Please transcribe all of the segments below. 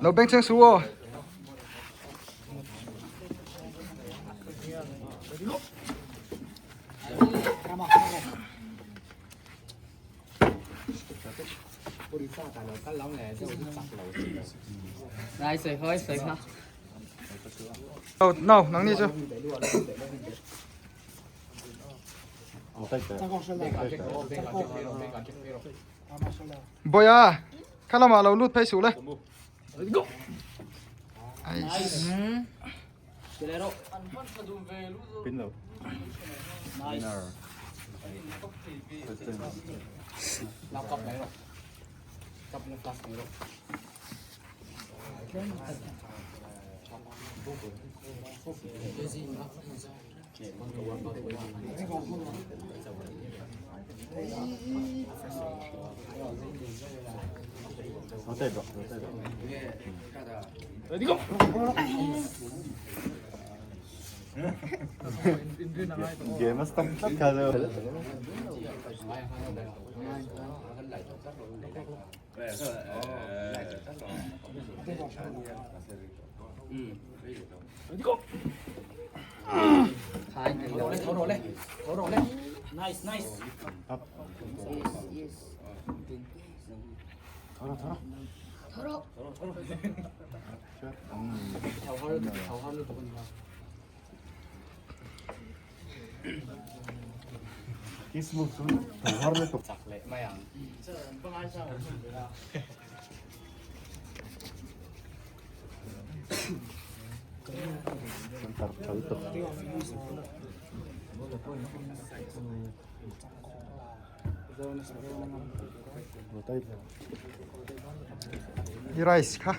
Lo bengchheng suh aw. No, nang ni chu. Boya, kha lamah lo lut phei suh le. Nice. I rice kha.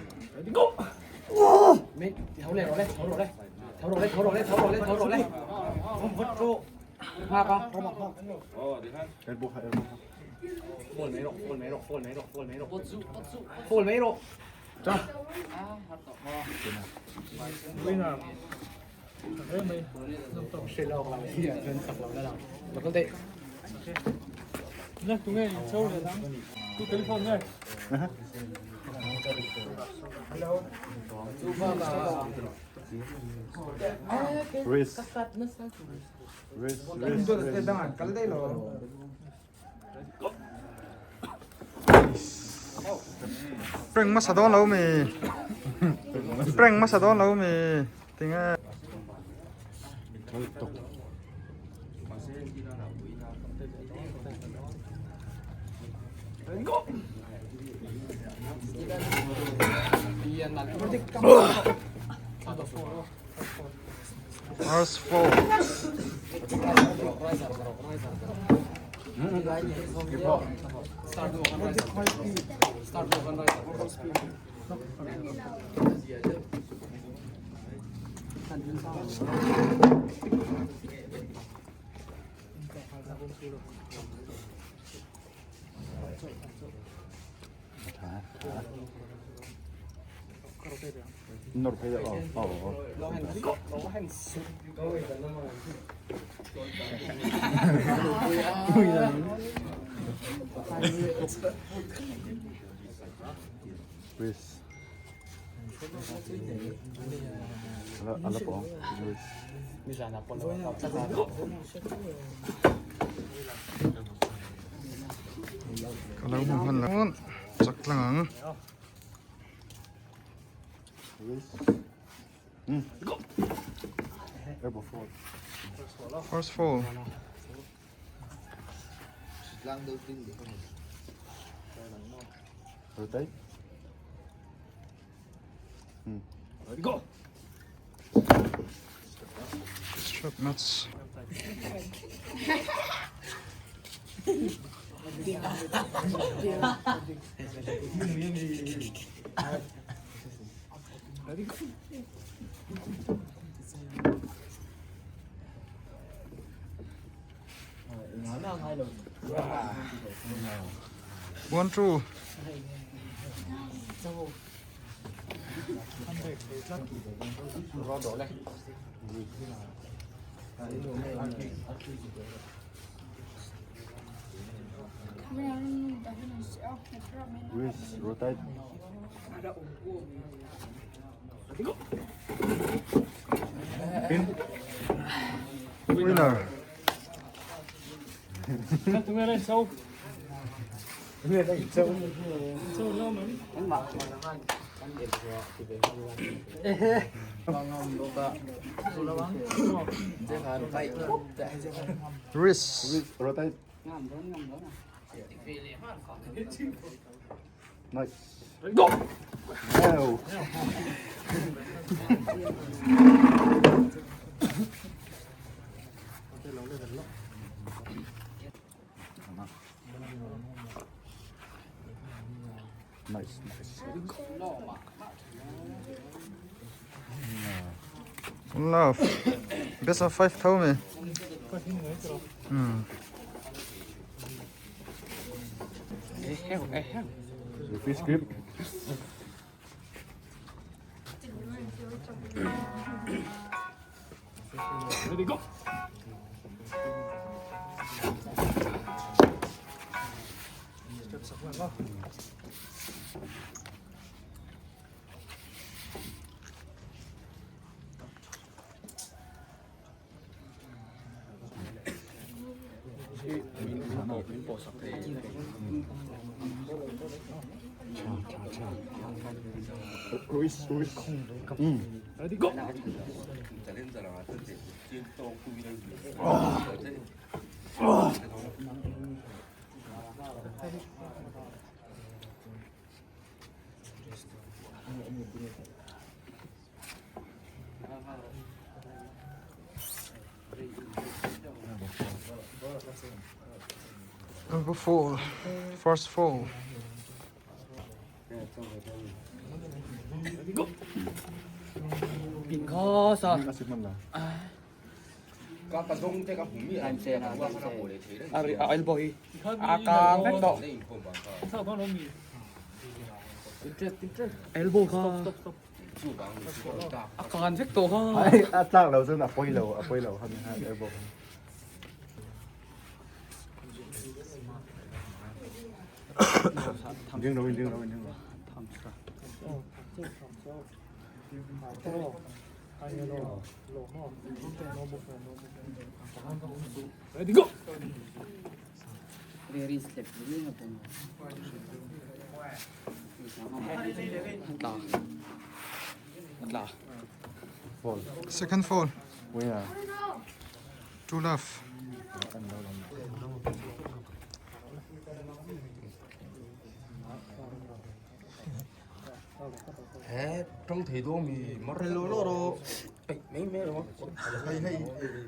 Prank hmasa dawn lo mi. Prank hmasa dawn lo mi. Tinge. First four. Ka lo hmu hman lo chak tlang ang. First foul. Strap nuts. One two. Wrist rotate. Pin. Winner. Wrist. Wrist rotate. Nice. Go. No. Nice, nice. Love. Best of 5 tho me. Repeat script. Ready, go! Wrist, wrist. Ready, go! Number 4. First fall. Ready, go! Ai, a tlak lo cun a poi lo, a poi lo. Hami ha elbow. Ding lo, ding lo, ding lo. Ready, go! Ball. Second fall. Winner. 2 love. Trong thì đô mì mất lô lô rồi mấy mấy rồi hay hay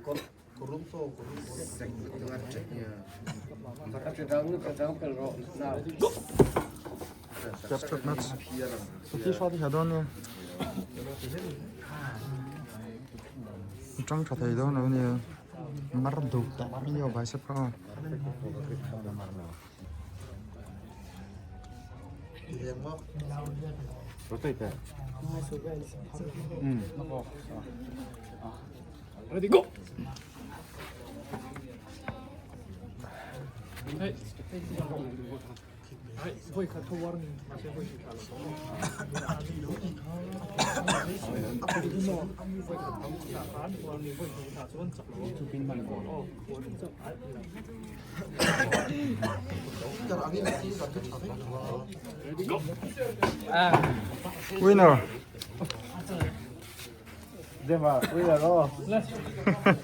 có có rúm xô có rúm Step nuts. Ti shot hi don ne. Trong tha thei don lo ne. Mar du ta mi yo bicep ka. Rotate. Ready, go! Hey. Winner. Dema, winner lo.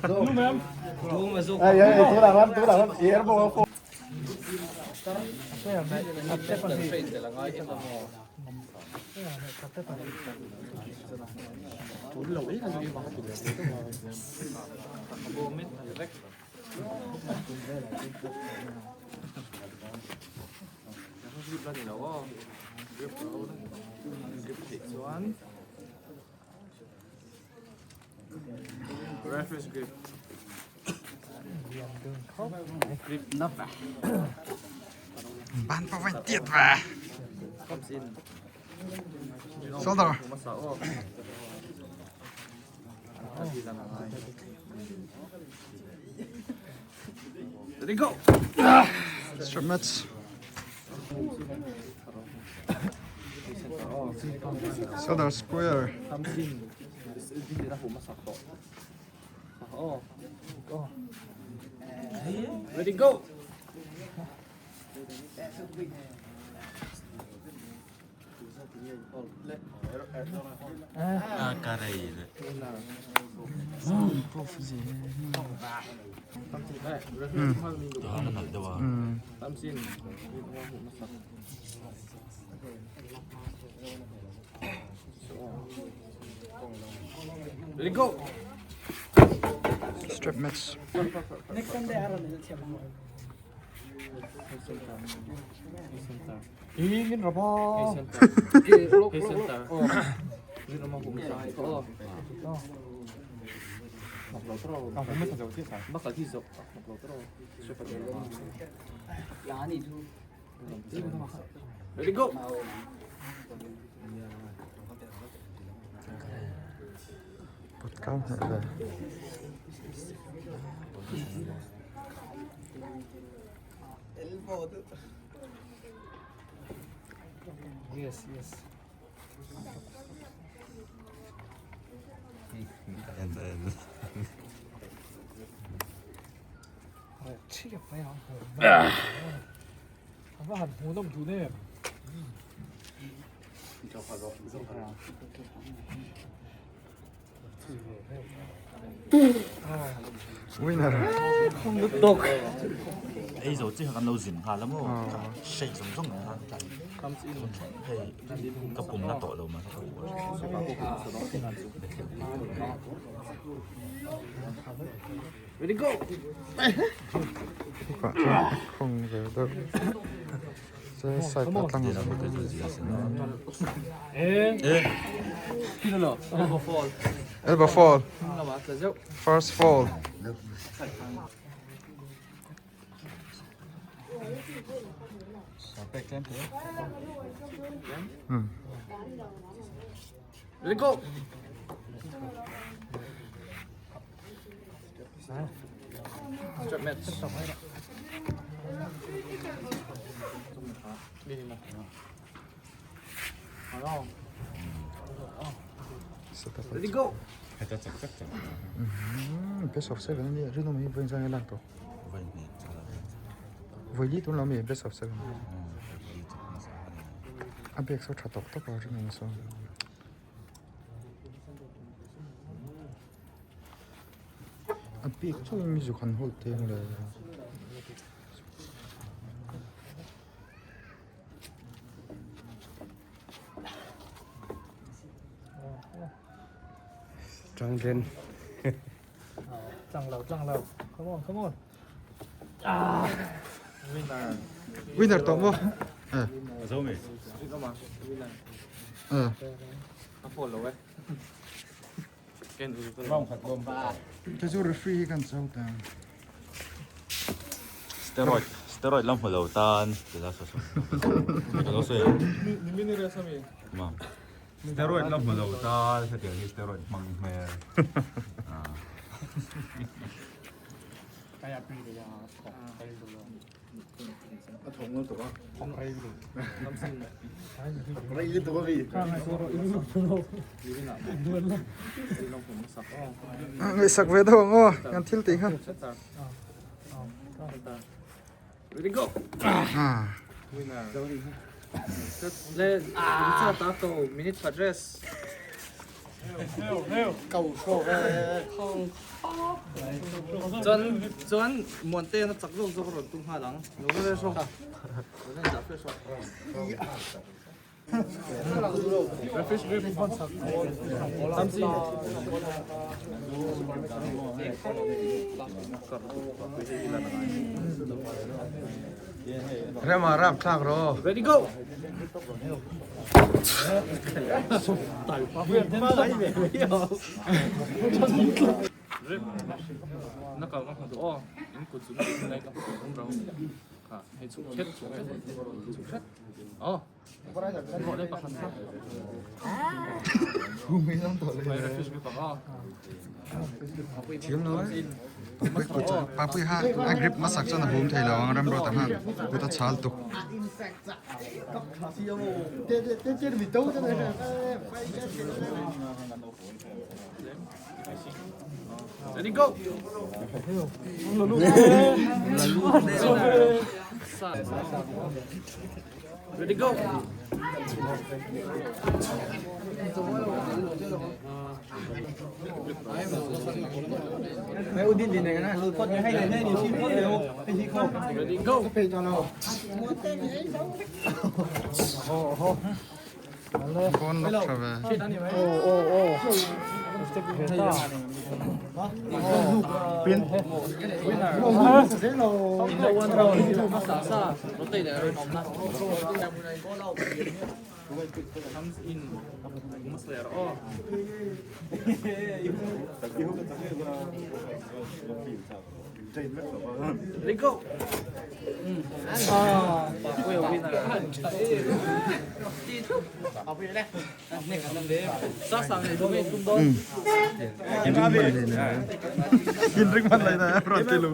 Lu ma'am. Ai, ai, tu la ram, tu la ram. Elbow fall. Reference grip. Ban pa van tiet va. Shoulder. Ready, go! Strap match. Southern Square. Ready go! Ready go! Strap match. Ready go! Put kau hne ve. Yes, yes. A va han hmuh nawm duh em? Winner. Ei zo chi kan lo zin nghal a maw shake zawng zawng ang khan hei ka pum na tawh lo mah ka uar. Ready go! Hukah chuan a khawng ve deuh se side a tlang elbow fall first fall Ready go! Strap match. Ready go! Best of 7 ani rinawm hi vawiin chuan lak tawh vawi li tun lo ami best of 7 a bag saw tha tawk tawk a rinawm saw. A bik chu in zuk han hawlh teng le. Chang den. Chang lo, chang lo. Come on, come on. Winner. Winner tawh maw? Eh. Zo mi. Eh. A fall lo e. Te chu referee hi kan cho ta. Steroid steroid lam hmu lo tan ti la saw saw. Ka lo sawi ang. Ma. Steroid lam hmu lo tan hetiang hi steroid hmang hmel. A thawng lo tuk a. Rei lutuk a mi. Ngaihsak ve deuh ang aw kan thil tih kha. Ready go. Ah. Le ta ko minute khat rest. Chuan chuan Muante na chak zawk zawk rawn tum nghal ang. Lo fresh rawh. Lo dah fresh rawh. Fresh grip. Tamsi. Rema rap thlak rawh. Ready go. Thiam lo e. Papui kut chu Papui ha a grip hmasak chuan a hum thei lo ang Remruata khan kut a chhal tuk. Ready go. Ready go. Ready go. Pawn lawk tha ve. Ready go. Inring man lai na rawn ti lo.